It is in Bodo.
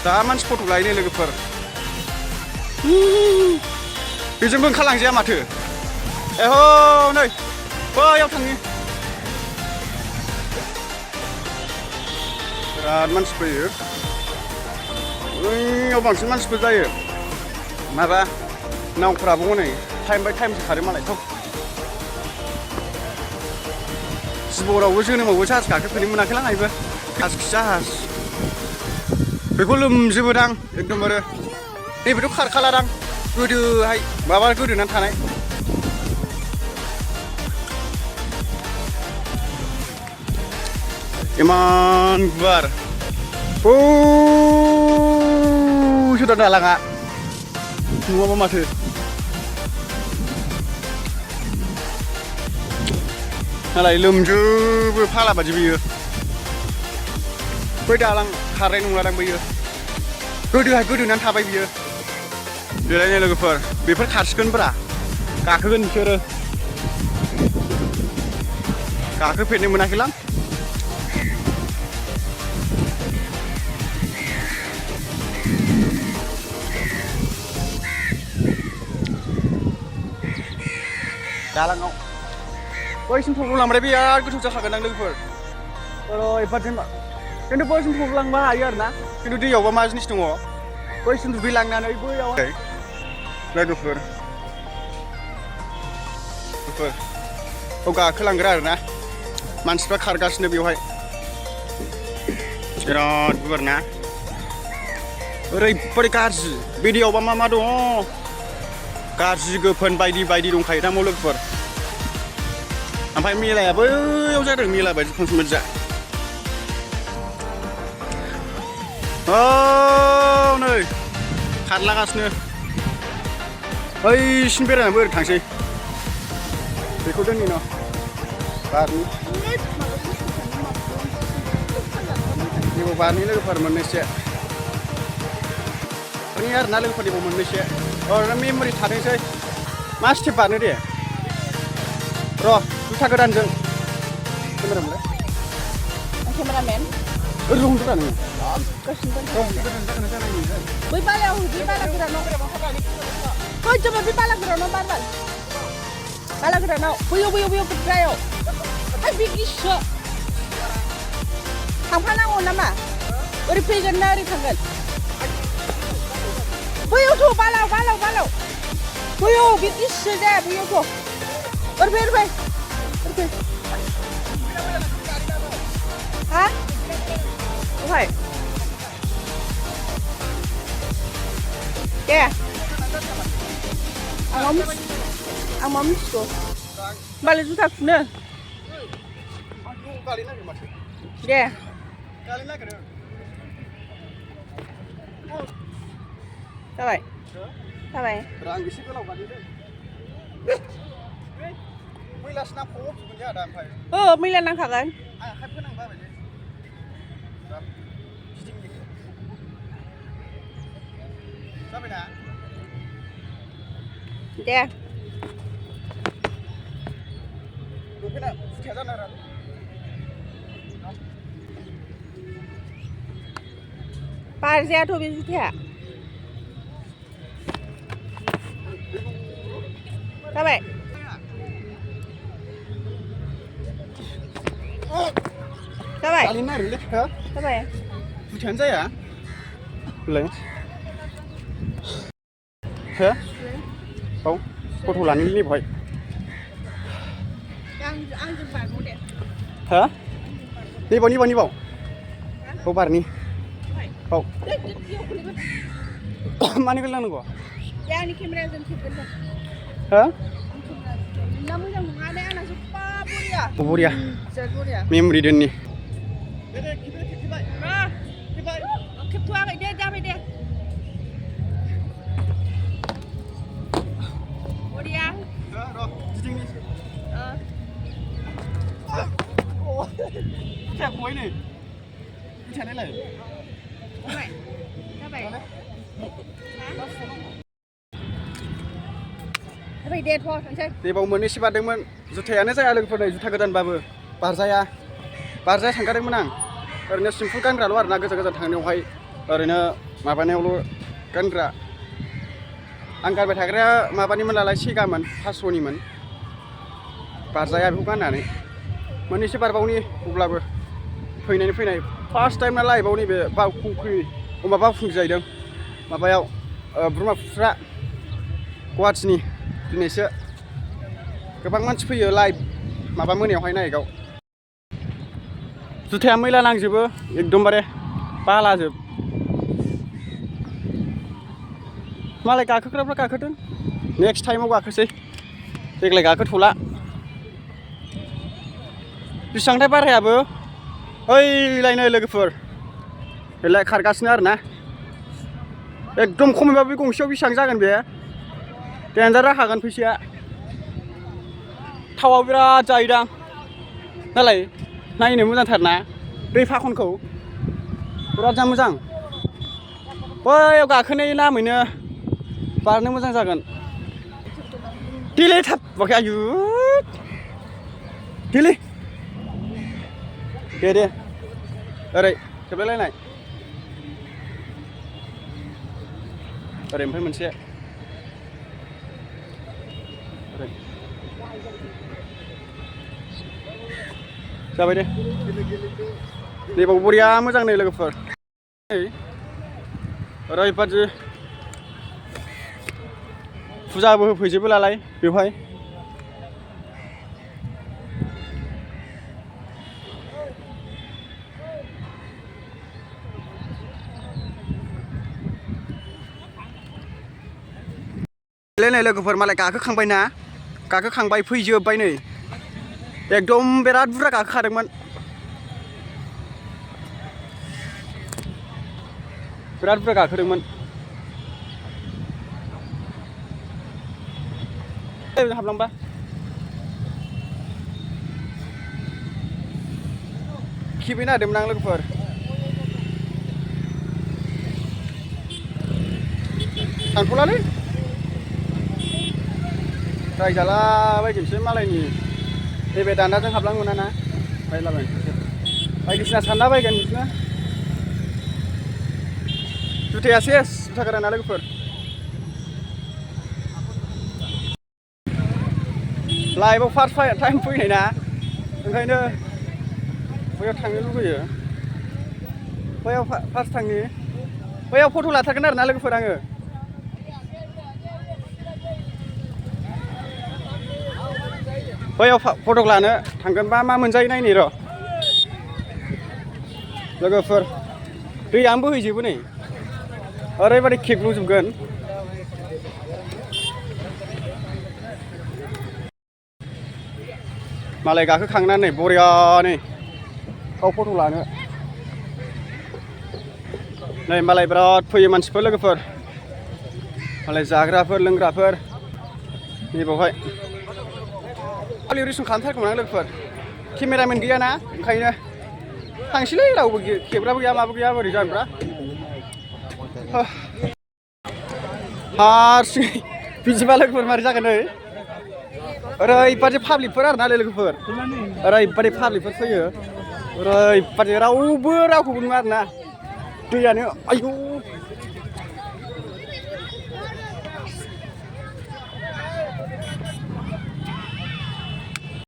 दा मानसि फट' लायनो लोगोफोर बेजोंबो ओंखारलांजाया माथो एह' नै बैयाव थाङो बिराद मानसि फैयो बैयाव बांसिन मानसिफोर जायो माबा नावफ्राबो हनै टाइम बाय टाइमसो खारो मालाय सब जिबरावबो जोनोमावबो जाहाज गाखोफेरनो मोनाखैलां आंबो जाहाज बेखौ लोमजोबोदां एकदमबारे नैबेथ' खारखालादां गोदोहाय माबा गोदोनानै थानाय इमान गुवार सुदा दालाङा नुवाबा माथो नालाय लोमजोबो फाला बादि बियो बै दालां खारनाय नंलादां बैयो गोदोहाय गोदोनानै थाबाय बियो बेरायनो लोगोफोर बेफोर खारसिगोनब्रा गाखोगोन बिसोरो गाखोफेरनो मोनाखैलां दालाङाव बैसिम थब्ल'लांबाथाय बिराद गोथौ जाखागोन आं लोगोफोर ओरैबादि खिन्थु बैसिम थब्ल'लांबा हायो आरोना खिन्थु दैयावबा मा जिनिस दङ बैसिम दुगैलांनानै बैयावहाय लोगोफोर गाखोलांग्रा आरोना मानसिफ्रा खारगासिनो बेवहाय बिराद गुवार ना ओरैबादि गाज्रि बे दैयावबा मा दङ गाज्रि गोफोन बायदि बायदि दंखायो दा लोगोफोर ओमफ्राय मेलाया बैयाव जादों मेला बायदि फांसन जा नै खारलागासिनो बैसिम बेरायनानै ओरै थांसै बेखौ दोननि न' बारनि जेबो बारनि लोगोफोर मोननैसो नि आरोना लोगोफोर जेबो मोननैसो ओरैनो मेम'रि थादोंसै मा स्टेप बारनो दे र' जुथा गोदानजों केमेरामेन केमेरामेन ओरै हमदों नोङो बै बालायाव बै बाला गोरानाव फै जोङो बै बाला गोरानाव बाला गोरानाव बैयाव बुद्रायाव हाय बे गिसो थांफानांगौ नामा ओरै फैगोन ना ओरै थांगोन बैयावथ' बालाव बैयाव बे गिसो दे बैयावथ' ओरै फै हा अहाय दे आं मा मिथिगौ होमबालाय जुथा खुनो दे जाबाय रां एसे गोलाव गालिदो मैलासो नांफावजोबगोन जोंहा दा ओमफ्राय मैला नांखागोन आं आखाइ फोनांबा बायदि जाबायना दे लंपेन्टआ जुथाया जानो आरो बारजायाथ' बे जुथाया जाबाय गालिनो नागिरोलै हो जाबाय जुथायानो जाया होलाय हो औ फट' लानोलै बेवहाय आंजों बारबाव दे हो नैबाव औ बारनि औ मानि गोलैनांगौ दे आंनि केमेराजों खेबगोन दे हो ना मोजां नङा दे आंना जोब्बा बरिया जोबोद बरिया मेम'रि दोननि खेबथ'वाखै दे जाबाय दे बरिया र' गिदिंनि जुथाया खबाय नै जुथायालाय जाबाय दे थ' थांसै देबाव मोननैसो बारदोंमोन जुथायानो जाया लोगोफोर नै जुथा गोदानबाबो बारजाया थांगारदोंमोन आं ओरैनो सिम्पोल गानग्राल' आरोना गोजान थांनायावहाय ओरैनो माबानायावल' गानग्रा आं गानबाय थाग्राया माबानिमोन नालाय सेगामोन 500निमोन बारजाया बेखौ गाननानै मोननैसो बारबावनि अब्लाबो फैनाय फार्स्ट टाइम ना लाइफआव नैबे बावखुंग्रि बावखुंग्रि जाहैदों माबायाव ब्रह्मपुत्र गुवाहाटीनि दिनैसो गोबां मानसि फैयो लाइभ माबा मोनायावहाय नायकआव जुथाया मैला नांजोबो एकदमबारे बालाजोब मालाय गाखोग्राफ्रा गाखोदों नेक्स्ट टाइमाव गाखोसै देग्लाय गाखोथ'ला बेसेबांथाय बारायाबो ओइलायनो लोगोफोर बेलाय खारगासिनो आरोना एकदम खमैबाबो बे गंसेयाव बेसेबां जागोन बे देन्जार जाखागोन फैसाया थावआव बिराद जायोदां नालाय नायनो मोजांथारना दै फाखनखौ बिराद जा मोजां बैयाव गाखोनाय लामैनो बारनो मोजां जागोन दिले थाब बाखै आयु दिले दे ओरै खेबलायलायनाय ओरै ओमफ्राय मोनसे ओरै जाबाय दे नैबाव बरिया मोजां नै लोगोफोर ओरैबादि फुजाबो होफैजोबो नालाय बेवहाय नै लोगोफोर मालाय गाखोखांबायना गाखोखांबाय फैजोबबाय नै एकदम बिराद बुरजा गाखोखादोंमोन बिराद बुरजा गाखोदोंमोन हाबलांबा खेबैनो नागिरदोंमोन आं लोगोफोर थांथ'लालै रायजालाबायगोनसो मालायनि नैबे दान्दाजों हाबलांनो मोना ना बायलाबायनोसै बायदिसिना सानला बायगोन बिदिनो जुथाया सेस जुथा गोदाना लोगोफोर लाइभआव फार्स्ट टाइम फैनाय ना ओंखायनो बैयाव थांनो लुगैयो बैयाव फार्स्ट थांनि बैयाव फट' लाथारगोन आरोना लोगोफोर आङो बैयाव फट' लानो थांगोनबा मा मोनजायो नायनि र' लोगोफोर दैयानो बोहैजोबो नै ओरैबादि खेबलुजोबगोन मालाय गाखोखांनानै बरियानो गाव फट' लानो नै मालाय बिराद फैयो मानसिफोर लोगोफोर मालाय जाग्राफोर लोंग्राफोर नैबावहाय रिसन खालामथारगौमोन आं लोगोफोर केमेरामेन गैयाना ओंखायनो थांसैलै रावबो खेबग्राबो गैया माबो गैया बोरै जानोब्रा हारसिङै बिदिबा लोगोफोर मारै जागोन नै ओरैबादि पाब्लिकफोर आरोना लोगोफोर ओरैबादि पाब्लिकफोर फैयो ओरैबादि रावबो रावखौबो नुवा आरोना दैयानो आयु